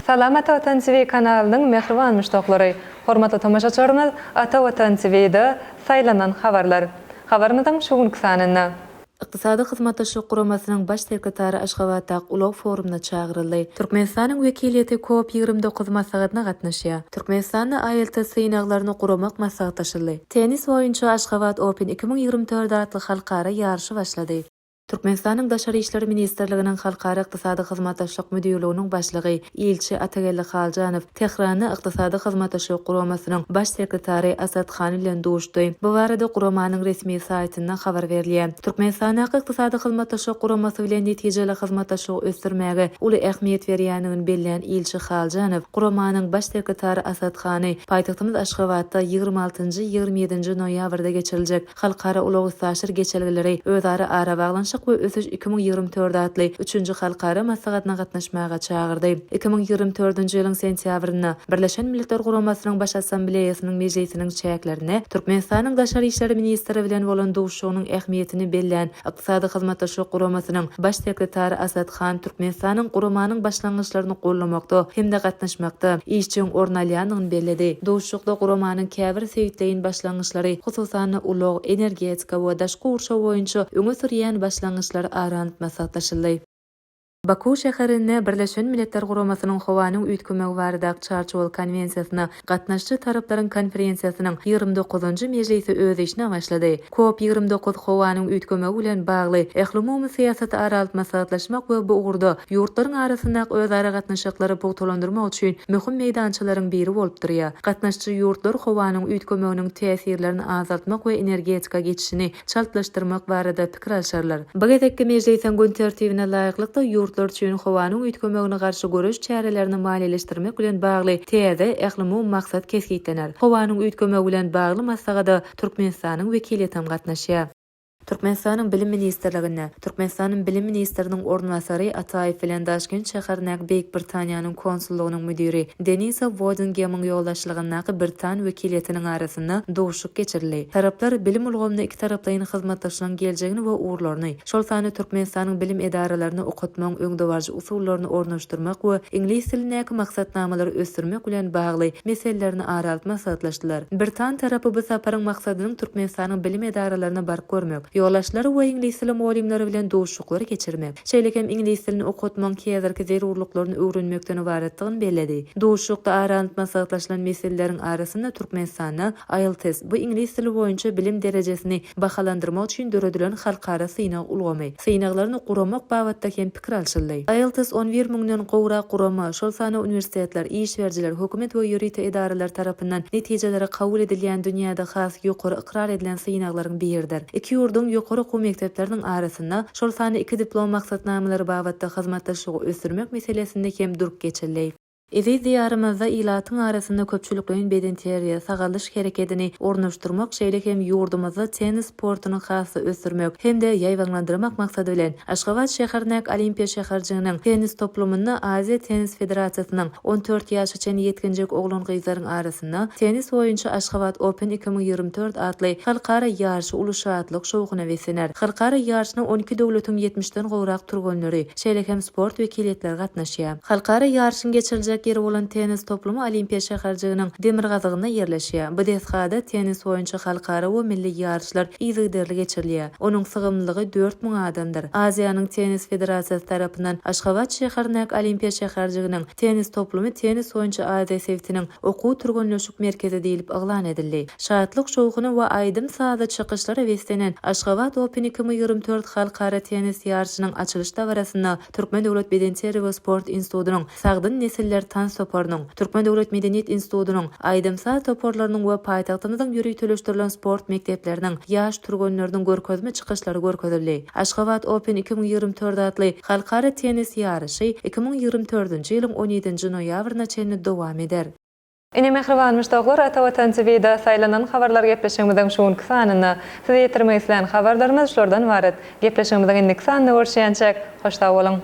Salam Ata Watan TV kanalynyň mähriban muşdaklary! Hormatly tomaşaçylarymyz Ata Watan TV-de Saýlanan habarlar. Habarymyzyň şu günki sanynda. Ykdysady Hyzmatdaşlyk Guramasynyň Baş sekretary Aşgabatdaky ulag forumyna çagyryldy. Türkmenistanyň wekiliýeti COP 29 maslahatyna gatnaşýar. Türkmenistanda IELTS synaglaryny guramak maslahatlaşyldy. Tennis boýunça Aşgabat Open 2024 atly halkara ýaryşy başlady. Türkmenistanyň Daşary işler ministrliginiň Halkara ykdysady hyzmatdaşlyk müdirliginiň başlygy, ilçi Atageldi Haljanow Tähranda Ykdysady hyzmatdaşlyk guramasynyň Baş sekretary Asad Han bilen duşdy. Bu barada guramanyň resmi saýtynda habar berilýär. Türkmenistandaky Ykdysady hyzmatdaşlyk guramasy bilen netijeli hyzmatdaşlygy ösdürmäge uly ähmiýet berýändigini bellän ilçi Haljanow guramanyň Baş sekretary Asad Hany paýtagtymyz Aşgabatda 26-njy, 27-nji noýabrda geçiriljek Halkara ulag-üstaşyr geçelgeleri, özara arabaglanyşyk we ösüş 2024 atly üçünji halkara maslahatyna gatnaşmaga çagyrdy. 2024-nji ýylyň sentýabrynda Birleşen Milletler Guramasynyň Baş Assambleýasynyň mejlisiniň çäklerinde Türkmenistanyň daşary işler ministri bilen bolan duşuşygynyň ähmiýetini bellän Ykdysady Hyzmatdaşlyk Guramasynyň Baş sekretary Asad Han Türkmenistanyň guramanyň başlangyçlaryny goldamakda hem-de gatnaşmakda işjeň orun alýandygyny belledi. Duşuşykda guramanyň käbir sebitleýin başlangyçlary, hususan-da, ulag, energetika we daşky gurşaw boýunça öňe sürýän başlangyçlary ara alnyp maslahatlaşyldy. Baku şäherinde Birleşen Milletler Guramasynyň Howanyň üýtgemegi baradaky Çarçuwaly konwensiýasyna gatnaşyjy taraplaryň konferensiýasynyň 29-njy mejlisi öz işine başlady. Kop 29 howanyň üýtgemegi bilen bagly ählumumy syýasaty ara alyp maslahatlaşmak we bu ugurda ýurtlaryň arasyndaky özara gatnaşyklary pugtalandyrmak üçin möhüm meýdançalaryň biri bolup durýar. Gatnaşyjy ýurtlar howanyň üýtgemeginiň täsirlerini azaltmak we energetika geçişini çaltlaşdyrmak barada pikir alşarlar. Bu gezekki mejlisiň gün tertibine laýyklykda, ýurtlar üçin howanyň üýtgemegine garşy göreş çärelerini maliýeleşdirmek bilen bagly täze ählumumy maksat kesgitlener. Howanyň üýtgemegi bilen bagly maslahata Türkmenistanyň wekiliýetem gatnaşýar. Türkmenistanyň Bilim ministrliginde Türkmenistanyň bilim ministriniň orunbasary Ataýew bilen Daşkent şäherindäki Beýik Britaniýanyň konsullygynyň müdiri Denisa Wodingemiň ýolbaşçylygyndaky britan wekiliýetiniň arasynda duşuşyk geçirildi. Taraplar bilim ulgamynda ikitaraplaýyn hyzmatdaşlygyň geljegini we ugurlaryny, şol sanda Türkmenistanyň bilim edaralaryna okatmagyň öňdebaryjy usullaryny ornaşdyrmak we iňlis dilindäki maksatnamalary ösdürmek bilen bagly meselelerini ara alyp maslahatlaşdylar. Britan tarapy bu saparyň maksadynyň Türkmenistanyň bilim edaralaryna baryp görmek, ýolbaşçylary we iňlis dili mugallymlary bilen duşuşyklary geçirmek, şeýle hem iňlis dilini okatmagyň häzirki zerurlyklaryny öwrenmekden ybaratdygyny belledi. Duşuşykda ara alnyp maslahatlaşylan meseleleriň arasynda Türkmenistanda IELTS, bu iňlis dili boýunça bilim derejesini bahalandyrmak üçin döredilen halkara synag ulgamy, synaglaryny guramak babatda hem pikir alşyldy. IELTS on bir müňden gowrak gurama, şol sanda uniwersitetler, iş berijiler, hökümet we ýörite edaralar tarapyndan netijeleri kabul edilýän dünýäde has ýokary ykrar edilen synaglaryň biridir. Iki ýurduň ýokary okuw mekdepleriniň arasynda, şol sanda iki diplom maksatnamalary babatda hyzmatdaşlygy ösdürmek meselesinde hem durup geçildi. Eziz Diýarymyzda ilatyň arasynda köpçülikleýin bedenterbiýe, sagaldyş herekedini ornaşdyrmak, şeýle hem ýurdumyzda tennis sportuny has-da ösdürmek hem-de ýaýbaňlandyrmak maksady bilen, Aşgabat şäherindäki Olimpiýa şäherjiginiň tennis toplumynda Aziýa tennis federasiýasynyň 14 ýaşa çenli ýetginjek oglan-gyzlaryň arasynda tennis boýunça Aşgabat Open 2024 atly halkara ýaryşy uly şatlyk-şowhuna beslener. Halkara ýaryşyna on iki döwletiň ýetmişden gowrak türgenleri, şeýle hem sport wekiliýetleri gatnaşýar. Halkara ýaryşyň geçiriljek ýeri bolan tennis toplumy Olimpiýa şäherjiginiň demirgazygynda ýerleşýär. Bu desgada tennis boýunça halkara we milli ýaryşlar yzygiderli geçirilýär. Onuň sygymlylygy 4000 adamdyr. Aziýanyň tennis federasiýasy tarapyndan Aşgabat şäherindäki Olimpiýa şäherjiginiň tennis toplumy tennis boýunça Aziýa sebitiniň okuw-türgenleşik merkezi diýlip yglan edildi. Şatlyk-şowhuna we aýdym-sazly çykyşlara beslenen Aşgabat Open 2024 halkara tennis ýaryşynyň açylyş dabarasynda Türkmen döwlet bedenterbiýe we sport institutynyň Sagdyn nesiller tans toparynyň, Türkmen döwlet medeniýet institutynyň aýdym-saz toparlarynyň we paýtagtymyzyň ýöriteleşdirilen sport mekdepleriniň ýaş türgenleriniň görkezme çykyşlary görkezildi. Aşgabat Open 2024 atly halkara tennis ýaryşy 2024-nji ýylyň on ýedinji noýabryna çenli dowam eder. Ine mähriban muşdaklar Ata Watan TV-da saýlanan habarlar gepleşigimiziň şu günki sanynda size ýetirmek islän habarlarymyz şulardan ybarat. Gepleşigimiziň indiki sanynda görüşýänçäk, hoş sag boluň!